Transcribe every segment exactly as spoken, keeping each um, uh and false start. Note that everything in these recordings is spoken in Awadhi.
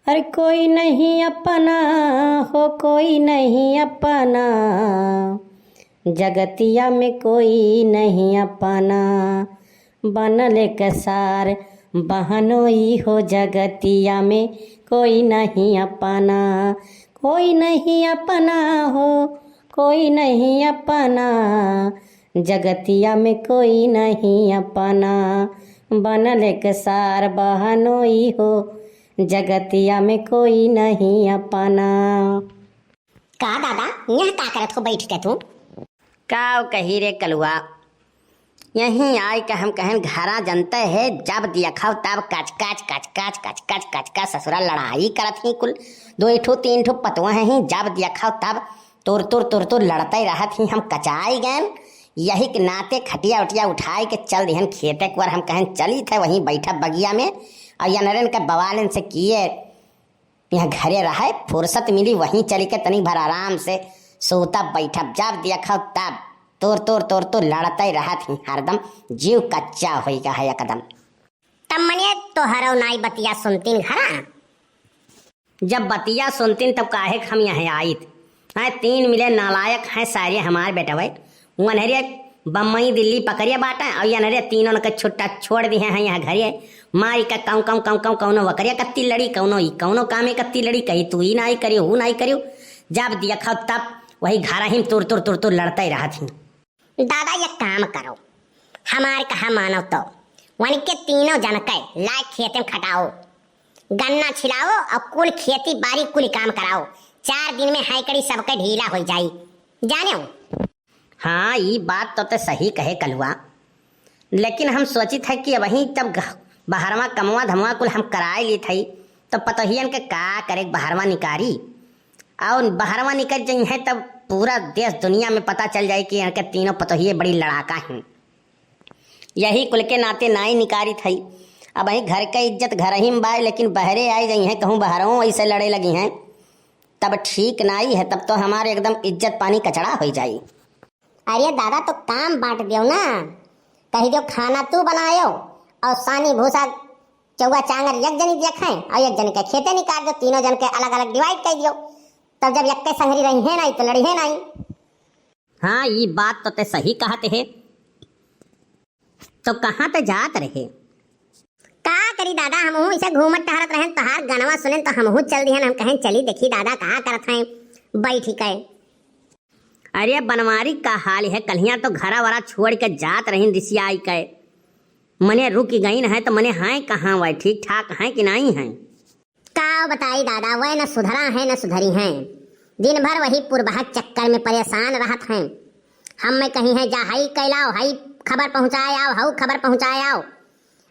अरे कोई नहीं अपना हो, कोई नहीं अपना, जगतिया में कोई नहीं अपना। बनल एक सार बहनोई हो, जगतिया में कोई नहीं अपना, कोई नहीं अपना हो, कोई नहीं अपना, जगतिया में कोई नहीं अपना। बनल एक सार बहनोई हो, जगतिया में कोई नहीं अपना। का दादा, यहाँ का करत हो बैठ के तू? काव कही रे कलुआ, यहीं आइ के हम कहन घरा जनते है, जब देखव तब कच कच, कच कच, कच कच, कच कच ससुरा लड़ाई करत ही कुल। दो ठो तीन ठो पतोह ही, जब देखव तब तुर तुर, तुर तुर लड़ते रहत ही। हम कचाई गएन, यही के नाते खटिया उटिया उठाइ के चल दिहन खेते कुअर। हम कहन चली थे वहीं बैठब बगिया में, और यनरन के बवालन से किए यहाँ घरे रहे, फुर्सत मिली वहीं चली के तनी भर आराम से सोतब बैठब, जब देखव तब तोर तोर तोर तोर लड़ते रहत ही, हरदम जीव कच्चा होई गा है एकदम। तब मने तोहरौ नाई बतिया सुनतीन घरा? जब बतिया सुनतीन तब काहे के हम यहाँ आइत? हैं, तीन मिले नालायक हैं सारे हमार बेटवे। उ अनहरिया बम्बई दिल्ली पकड़िया बाटे, और ये अनहरिया तीनों के छुट्टा छोड़ दिहे हैं यहाँ घरे। मारी का कौं कौं कौं कौं, कौनो वकरिया कत्ती लड़ी, कौनो ई कौनो कामे कत्ती लड़ी, कही तू ई नाई करियो, हू नाई करियो। जब देखव तब वही घर ही तुर तुर तुर तुर लड़ते रहत ही। दादा, एक काम करो, हमार कहा मानो तो, वनके तीनों जन के लाए खेते में खटाओ, गन्ना छिलाओ और कुल खेती बारी कुल काम कराओ। चार दिन में हैकड़ी सबके ढीला हो जाई, जाने हो? हाँ, ई बात तो ते सही कहे कलुआ, लेकिन हम सोचित है कि अबहीं तब घ-, बहरवा कमवा धमवा कुल हम कराए लीत हई, तो पतोहियन के का करे बहरवा निकारी, और बहरवा निकल जइहें तब पूरा देश दुनिया में पता चल जाई कि इनके तीनों पतोहिए बड़ी लड़ाका हैं। यही कुल के नाते नाई निकारित हई। अबहीं घर के इज्जत घर ही में बाय, लेकिन बहरे आए जइहें कहूँ बहरवों ऐसे लड़े लगिहें, तब ठीक नाई है, तब तो हमारे एकदम इज्जत पानी कचड़ा हो जाई। अरे दादा, तो काम बांट दियो ना, कही दियो खाना तू बनायो और सानी भूसा चौवा चांगर एक जनी देखे और एक जनी के खेते निकाल दियो, तीनों जन के अलग अलग डिवाइड कर दियो। तब जब एक के संगरी रही है नाई तो लड़ी है नाई। हाँ, ई बात तो ते सही कहत है। तो कहाँ ते जात रहे? का करी दादा, हमहू इसे घूमत टहरत रहेन, तोहार गनवा सुनेन तो हमहू चल दिहन। हम कहेन चली देखी दादा का करत हैं बैठी के। अरे बनवारी का हाल है, कल्हिया तो घरा वरा छोड़ के जात रहीन रिसियाई के। मने रुकि गईन है तो मने हैं कहाँ वै, ठीक ठाक हैं कि नाई हैं? का बताई दादा, वह न सुधरा है न सुधरी हैं। दिन भर वही पुरबहक चक्कर में परेशान रहत हैं। हम में कही हैं जा हई कैलाओ, हई खबर पहुँचाए आओ, हऊ खबर पहुँचाए आओ।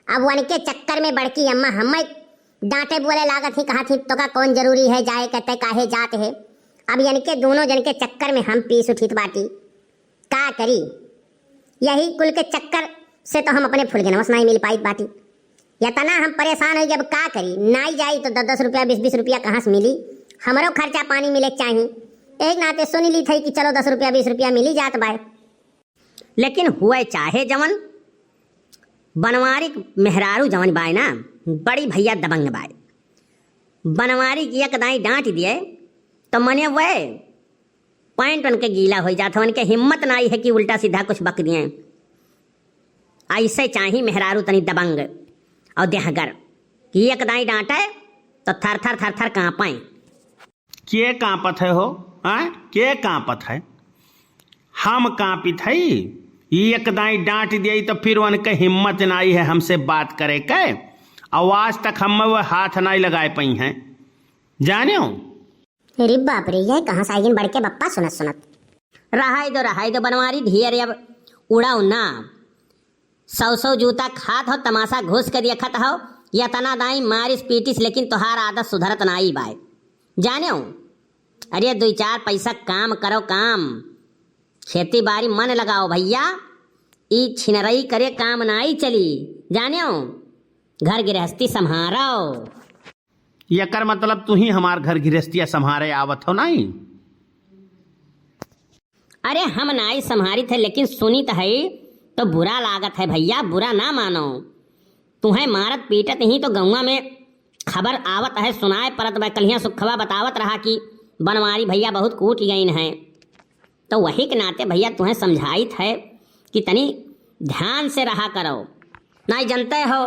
अब वनके चक्कर में बड़की अम्मा हमें डांटे बोले लागत ही, कहत ही तोका कौन जरूरी है जाए के, तै काहे जात है। अब यनके दोनों जन के चक्कर में हम पीस उठित बाटी। का करी, यही कुल के चक्कर से तो हम अपने फुलगनवा से नाई मिल पाइत बाटी। यतना हम परेशान होई, अब का करी, नाई जाई तो दस दस रुपया, बीस बीस रुपया कहाँ से मिली? हमरो खर्चा पानी मिले के चाही। एक नाते सुन ली थई कि चलो दस रुपया, बीस रुपया मिली जात बाय। लेकिन हुए चाहे जवन, बनवारी के मेहरारू जवन बाय ना, बड़ी भैया दबंग बाय। बनवारी के एक दाई डांट दिए तो मने वह पैंट उनके गीला हो जात है, उनके हिम्मत नाई है कि उल्टा सीधा कुछ बक दिए। ऐसे चाही मेहरारू तनी दबंग और देहगर कि एक दाई डांटे तो थर थर थर थर कांपे। के कांपत है हो? आय, के कांपत है? हम कांपित हई? ई एक दाई डांट दिए तो फिर उनके हिम्मत नाई है हमसे बात करे के। और आज तक हम वो हाथ नाई लगाए पाई हैं, जाने हो? अरे बाप रे, यह कहाँ से आइगिन बड़के बप्पा सुनत सुनत। रहाई दो, रहाई दो बनवारी, ढेर अब उड़ाओ ना। सौ सौ जूता खात हो, तमाशा घुस के देखत हो, यतना दाई मारिस पीटिस, लेकिन तोहार आदत सुधरत नाई बाय। जाने हो? अरे दुई चार पैसा काम करो, काम, खेती बारी मन लगाओ भैया, ई छिनरई करे काम नाई चली। जाने हो? घर गृहस्थी संभारो। एकर मतलब तू ही हमार घर गृहस्थिया संभारे आवत हो नाई? अरे हम नाई संभारित है, लेकिन सुनित है तो बुरा लागत है भैया, बुरा ना मानो। तुहें मारत पीटत ही तो गौवा में खबर आवत है, सुनाए परत बा। कलिया सुखवा बतावत रहा कि बनवारी भइया बहुत कूट गइन हैं। तो वही के नाते भइया तुहें समझाइत है कि तनी ध्यान से रहा करो। नाहीं जनते हो,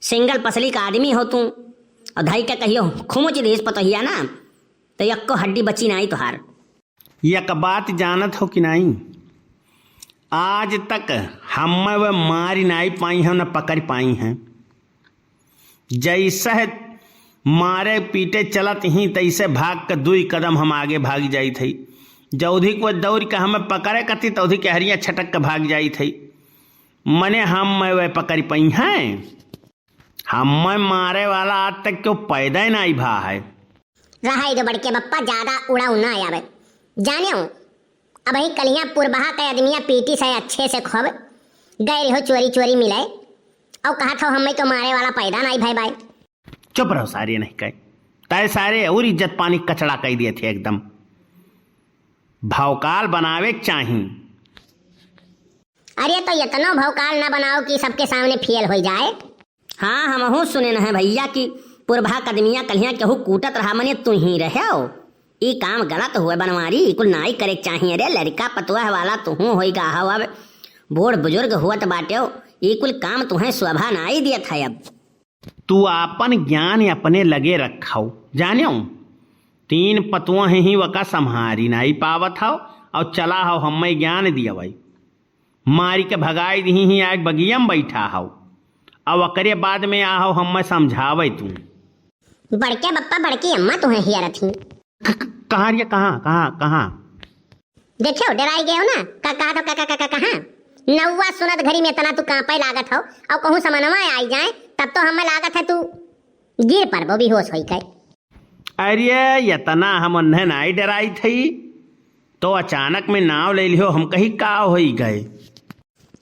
सिंगल पसली का आदमी हो तू, और धई के कहियो खुमुच दीस पतोहिया ना, तो यक्को हड्डी बची नाहीं तोहार। एक बात जानत हो कि नाहीं, आज तक हम्मे वे मारी नाहीं पाई हैं, न पकड़ पाई हैं। जैसे मारे पीटे चलत ही, तैसे भाग के दुई कदम हम आगे भाग जाइत हई। जौधी को दौड़ के हमें पकड़े कती, तौधी के हरिया छटक के भाग जाइत हई। मने हम्मे वे पकड़ पाई हैं? हम्मे मारे वाला आज तक क्यों पैदा ही नाहीं भा है। रहाई दो बड़के बप्पा, ज्यादा उड़ाऊ ना आवे। जाने हो, अबहीं कलिया पुरबहा के आदमिया पीटी से अच्छे से खूब गए रहो चोरी चोरी मिले, और कहा था हमें तो मारे वाला पैदा नाहीं भय बाय। चुप रहो सारे, नहीं कहे तय सारे और इज्जत पानी कचड़ा कह दिए थे एकदम। भौकाल बनावे के चाही। अरे तो इतनो भौकाल ना बनाओ कि सबके सामने फेल हो जाए। हाँ, हमहू सुने न है भइया कि पुरबहा कदमिया कलिया केहू कूटत रहा, मने तू ही रहो। ई काम गलत हुए बनवारी, ई कुल नाई करे के चाहिए रे। लड़का पतुआ वाला तुहू होई गा हव, अब बूढ़ बुजुर्ग हुअत बाटेव, ई कुल काम तुहें शोभा नाई दियत है। अब तू आपन ज्ञान अपने लगे रखव, जानेव। तीन पतुआ ही वका संभारी नाई पावत हव, और चला हव हमें ज्ञान दियवई। मारी के भगाई दिही ही, आग बगिया में बैठा हव। अब ओकरे बाद में आ हव हमें समझावे तू। बड़के बप्पा, बड़की अम्मा तुहें हियरत ही। क-, क-, कहाँ रे, कहाँ, कहाँ, कहाँ? देखियो, डराई गयो ना, का, का, तो का, का, का, का, कहाँ? नौवा सुनत घरी में इतना तू कांपे लागत हो, और कहूँ समनवा आई जाए, तब तो हमें लागत है तू गिर पड़बो बेहोश होई के। अरे, इतना हम उन्हें नाई डराई थी, तो अचानक में नाव ले लियो, हम कही का होई गए।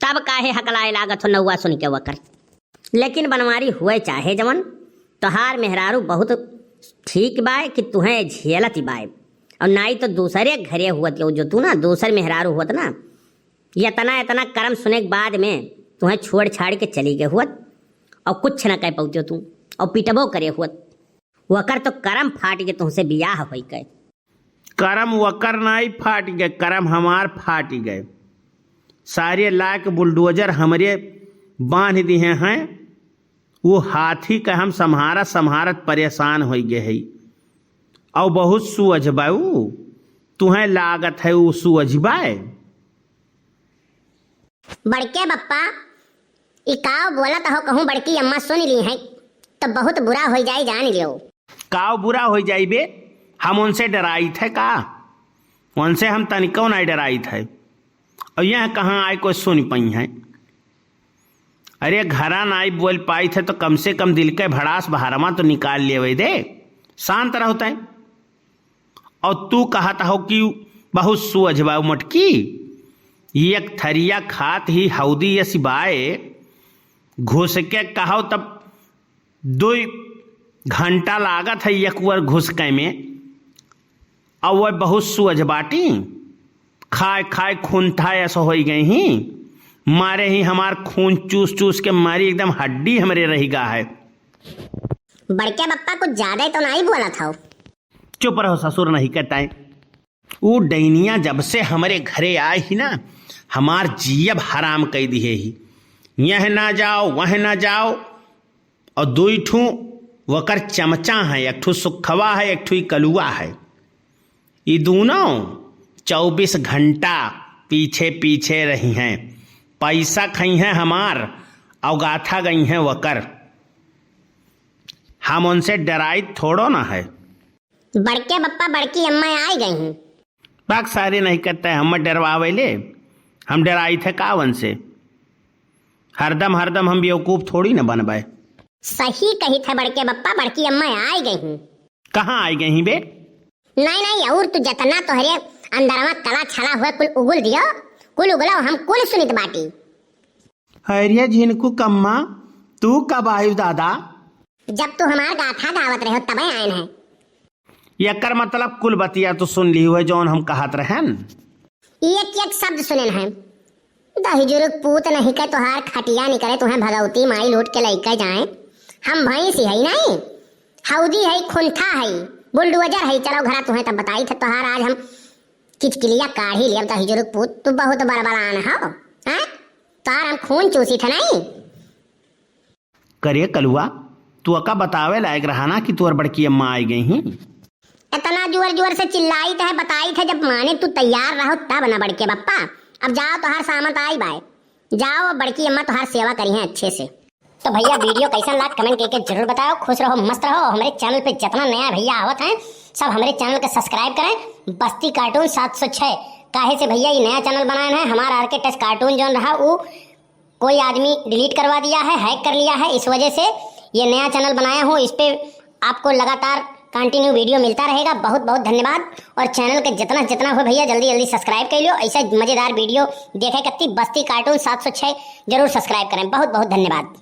तब काहे हकलाए लागत हो नौवा सुन के वकर? लेकिन बनवारी हुए चाहे जवन, तोहार मेहरारू बहुत ठीक बाय कि तुहें झेलत बाय। और नाई तो दूसरे घरे हुअत हो, जो तू ना दूसर मेहरारू हुअत ना, इतना, इतना करम सुने के बाद में तुहें छोड़ छाड़ के चली गए हुअत और कुछ ना कह पौते तू, और पिटबो करे हुअत। वकर तो करम फाट के तुहसे बियाह होई के। करम वकर नाई फाट गए, करम हमार फाट गए। सारे लाके bulldozer हमरे बांध दिहे हैं। वो हाथी का हम सम्हारत सम्हारत परेशान होई गए है। और बहुत सुअझ बा ऊ, तुहें लागत है ऊ सुअझ बा? बड़के बप्पा, ई काव बोलत हो, कहूँ बड़की अम्मा सुन ली है तो बहुत बुरा होई जाए, जान लियो। काव बुरा होई जाई बे? हम उनसे डराई थे का? उनसे हम तनिको नहीं डराई थे। और यह कहाँ आए कोई सुन पाई हैं? अरे घरा नाई बोल पाई थे तो कम से कम दिल के भड़ास बहरवा तो निकाल लेवे दे, शांत रहते हैं। और तू कहत हो कि बहुत सुअझ बा मोटकी, एक थरिया खात ही हौदी यस बाय, घुस के कहो तब दुई घंटा लागत है एक बार घुस के में। और वह बहुत सुअझ बाटी, खाए खाए खून था ऐसा होई गई ही, मारे ही हमार खून चूस चूस के मारी एकदम हड्डी हमरे रही गा है। बड़के बप्पा कुछ ज्यादा ही तो नहीं बोला था। चुप रहो ससुर, नहीं कहता है। ऊ डैनिया जब से हमरे घरे आए ही ना, हमार जियब हराम कई दिहे ही। यह ना जाओ, वह ना जाओ। और दुई ठू वकर चमचा है, एक ठू सुखवा है, एक ठू ई कलुआ है। ई दोनों चउबीस घंटा पीछे पीछे रही हैं। पैसा खई हैं हमार, और गाथा गई हैं वकर। हम उनसे डराई थोड़ो ना है। बड़के बप्पा, बड़की अम्मा आई गई हैं। बाक सारे नहीं कहते, हम डरवावे ले, हम डराई थे का उनसे? हरदम, हरदम हम बेवकूफ थोड़ी न बनबे। सही कही थे बड़के बप्पा, बड़की अम्मा आई गई हैं। कहाँ आई गई हैं बे? नहीं, नहीं, और तू जतना तोहरे अंदरवा कला छला हुए कुल उगुल दियो, कुल उगलाओ, हम कुल सुनित बाटी। अरे झिनकू कम्मा, तू कब आयु दादा? जब तू हमार गाथा गावत रहो तबे आयन है। एकर मतलब कुल बतिया तू सुन ली हुए जौन हम कहत रहन? एक एक शब्द सुनेन है। दहिजुरुक पूत नहीं के तोहार खटिया निकरे, तुहें भगवती माई लूट के लइके जाए। हम भैंस ही है नहीं, हौदी है, खुंथा है, बुलडोजर है। चलो घरा, तुहें तब बताई थे तोहार आज हम किचकिलिया काढ़ी लियब। तो हिजरुक पूत, तू बहुत बड़बड़ान हो, हैं? तोहार हम खून चूसी थे नहीं। करे कलुआ, तू अका बतावे लायक रहा ना कि तोर बड़की अम्मा आई गई ही। इतना जोर जोर से चिल्लाई थे, बताई थे, जब माने तू तैयार रहो तब ना बड़के बप्पा। अब जाओ, तोहार सामत आई बाय, जाओ, अब बड़की अम्मा तोहार सेवा करी हैं अच्छे से। तो भैया, video कैसन लाग comment करके जरूर बताओ। खुश रहो, मस्त रहो। हमरे channel पे जितना नया भैया आवत हैं, सब हमरे channel के subscribe करें, बस्ती cartoon सात सौ छह। काहे से भैया, ये नया channel बनाए हैं, हमारा आर के टच cartoon जौन रहा, वो कोई आदमी delete करवा दिया है, hack कर लिया है, इस वजह से ये नया channel बनाया हूँ। इस पे आपको लगातार continue video मिलता रहेगा। बहुत बहुत धन्यवाद। और channel के जितना जितना हो भैया, जल्दी जल्दी subscribe कर लियो। ऐसा मजेदार video देखे कत्ती बस्ती cartoon सात सौ छह जरूर subscribe करें। बहुत बहुत धन्यवाद।